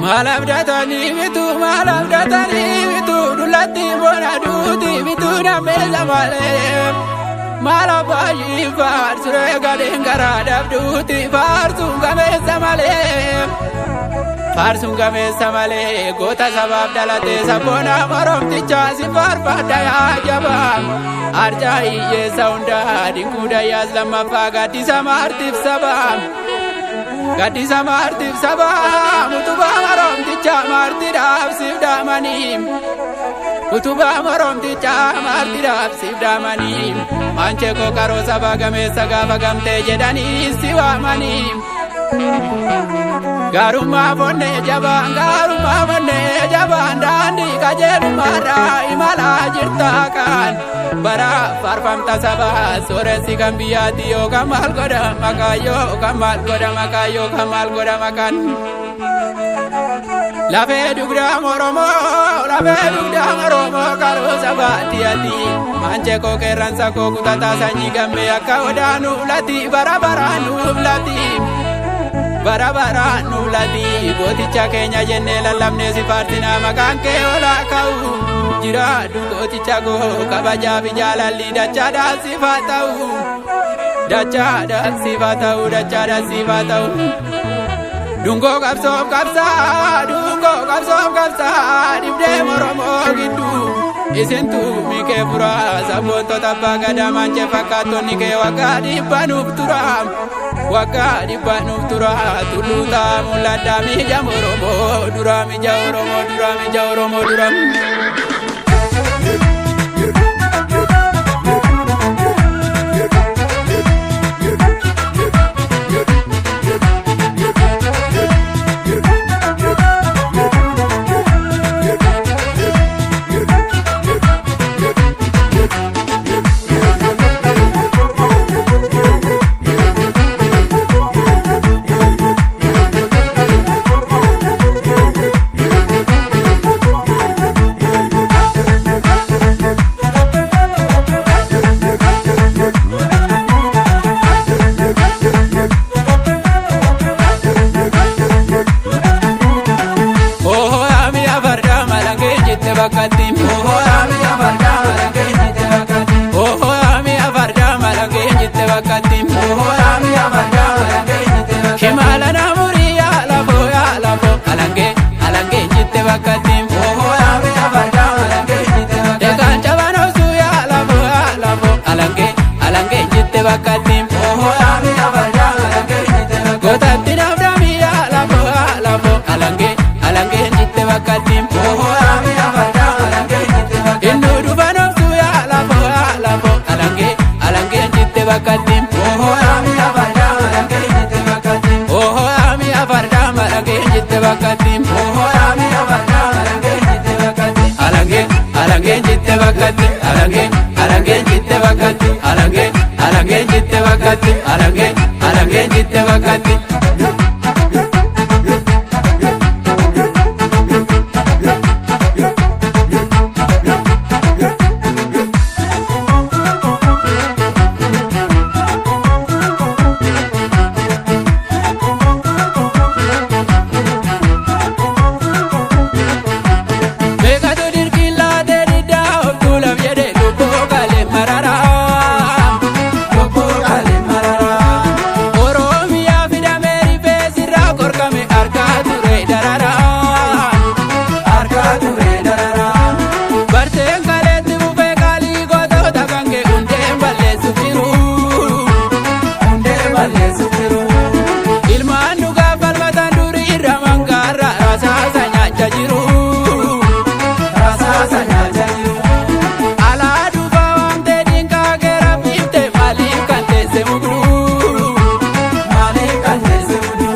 Maal abdatanii bitu, maal abdatanii bitu, dullatti bona duuti bitu nammeessa malee. Maal abbaayyii faarsuree galiin garaa dhabduuti faarsuun gameessa malee. Faarsuun gameessa malee, goota sabaaf dhalatee sabboona Oromtichaa si faarfadha yaa jabaa. Arjaa hiyyeessa hundaa, Dinquu Dayyaas lammaffaa, gaaddisa maartiif sabaa. Gaddisa maartiif sabaa, utubaa Oromtichaa maartiidhaaf siif dhaamanii. Utubaa Oromtichaa maartiidhaaf siif dhaamanii. Maanchee koo qaroo sabaa gameessa gaafa gamtee jedhanii si waamanii. Gaarummaa fonnee jabaan, gaarummaa fonnee jabaan, daandii qajeelummaarraa imalaa jirtaa kan. Bara faarfamta sabaa, sooressi kan biyyaatti yookaan maal godha maqaa, yookaan maal godha maqaa, yookaan maal godha maqaan. Lafee dugdaa Oromoo, lafee dugdaa Oromoo, qaroo sabaatti ati. Maanchee koo qeerransa koo, kutataa sanyii gammee, akka odaanuu lati, bara baraan nuuf lati. Bara baraan nuuf lati, gooticha keenya jennee lallabnee si faarsinaa, maqaan kee olaa ka'u. Jiraadhu gooticha koo, kabajaa fi jaalalli dachaadhaan siif haa ta'u. Dachaadhaan siif haa ta'u, dachaadhaan siif haa ta'u. Dungoo qabsoof qabsaa, dungoo qabsoof qabsaa, dhibdee Oromoo gidduu. Isintu mikee furaa, sabboontota abbaa gadaa, maanchee fakkaattonni kee waggaa 100 nuuf tura. Waggaa 100 nuuf tura, tulluu ta'a mul'adhaa mija Oromoo dura, mija Oromoo dura, mija Oromoo dura. Ohoo yaami afardaa malangee jette bakkatti. Ohoo yaami afardaa malangee jette bakkatti. Ohoo yaami afardaa malangee jette bakkatti. Ohoo yaami afardaa malangee jette bakkatti. Shimala namurii yaa lafoo, yaa lafoo, alangee alangee jette bakkatti. Ohoo yaami afardaa malangee jette bakkatti. Eegaan cabanoosu yaa lafoo, yaa lafoo, alangee alangee jette bakkatti. Ohoo yaami afardaa malangee jette bakkatti. Gootatti naafdamii yaa lafoo, yaa lafoo, alangee alangee jette bakkatti. Ohoo yaami afardaa malangee jette bakkatti. Innu dhufanoosu yaa lafoo, yaa lafoo, alangee alangee jette bakkatti. Ohoo yaami afardaa malangee jette bakkatti. Ohoo yaami afardaa malangee jette bakkatti. Ohoo yaami afardaa malangee jette bakkatti. Alangee alangee jette bakkatti. Alangee alangee jette bakkatti. Alangee alangee jette bakkatti. Alangee alangee jette bakkatti. Beekatu dirqillaatee diddaa of tuulaaf jedhee lubbuu galee mararaa. Lubbuu galee mararaa. Oromiyaa fidamee rifeensirraa qorqame harkaa ture dararaa. Harkaa ture dararaa. Barteen kaleetti bufee qaalii gootota kan kee hundeen balleessu jiru. Hundeen balleessu jiru. Ilmaan dhugaa falmatan durii irra mangaarra rasaasa nyaachaa jiru. Rasaasa nyaachaa jiru. Alaa duuba waamtee dinqaa keera fiifte, maaliif kan teesse mugduu? Maaliif kan teesse mugduu?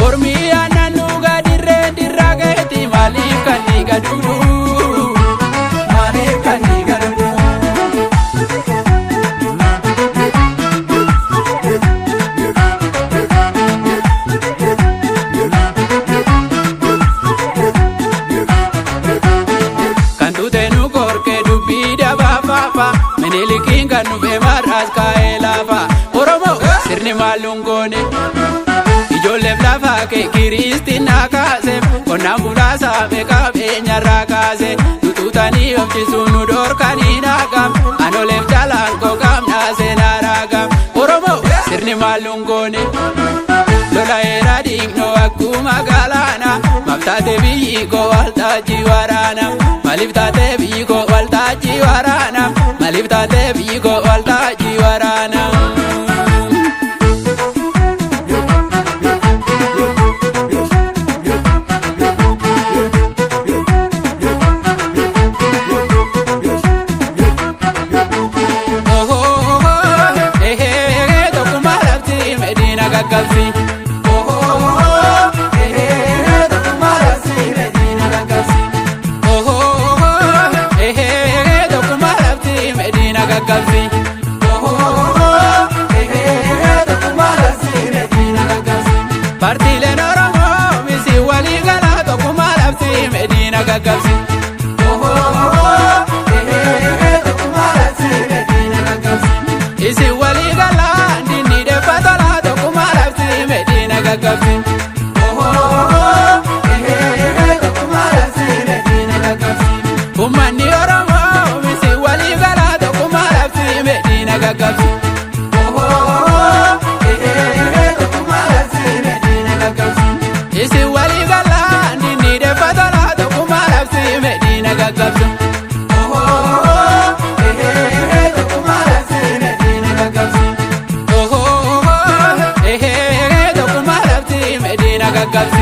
Ormiyaan naannoo gadirreen dirraa keeti, maaliif kan dhiiga dugduu? Maaliif kan dhiiga dugduu? Kan tuute nu korkee dubbii dabaafafa, Minilikiin kan dhufe mar'aas kaa'ee laafa. Oromoo sirni maalluun goone ijoollee. Qe'eef lafa kee kiristinaa kaase, qonnaan bulaa saame qabeenyarraa kaase. Tututanii oomishisuun nu dhorkanii naagam, anoleef jalaan koo qabnaa seenaa raagam. Oromoo sirni maalluun goone lola heeraa dhiignoo akkuma galaana. Maaf taate biyyi koo waltajjii waraana? Maaliif taate biyyi koo waltajjii waraana? Maaliif taate biyyi koo waltajjii waraana? Tokkummaa labsi, Medina gaggabsi. Tokkummaa labsi, Medina gaggabsi. Tokkummaa labsi, Medina gaggabsi. Tokkummaa labsi, Medina gaggabsi. Paartiileen Oromoo misi walii galaa, tokkummaa labsi, Medina gaggabsi. Tokkummaa labsi, Medina gaggabsi. Isin walii galaa dinni deeffatolaa, tokkummaa labsi, Medina gaggabsi. Tokkummaa labsi, Medina gaggabsi. Uummanni Oromoo misi walii galaa, tokkummaa labsi, Medina gaggabsi. Tokkummaa labsi, Medina gaggabsi. Isin walii galaa dinni deeffatolaa, tokkummaa labsi, Medina gaggabsi. Tokkummaa labsi, Medina gaggabsi. Tokkummaa labsi, Medina gaggabsi. Tokkummaa labsi, Medina gaggabsi.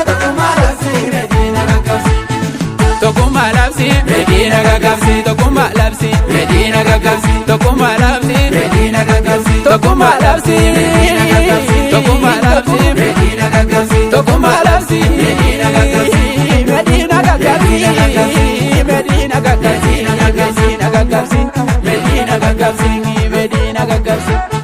Tokkummaa labsi, Medina gaggabsi. Tokkummaa labsi, Medina gaggabsi. Tokkummaa labsi, Medina gaggabsi. Tokkummaa labsi, Medina gaggabsi. Tokkummaa labsi, Medina gaggabsi. Tokkummaa labsi, Medina gaggabsi. Medina gaggabsi. Medina gaggabsi. Medina gaggabsi. Medina gaggabsi. Medina gaggabsi.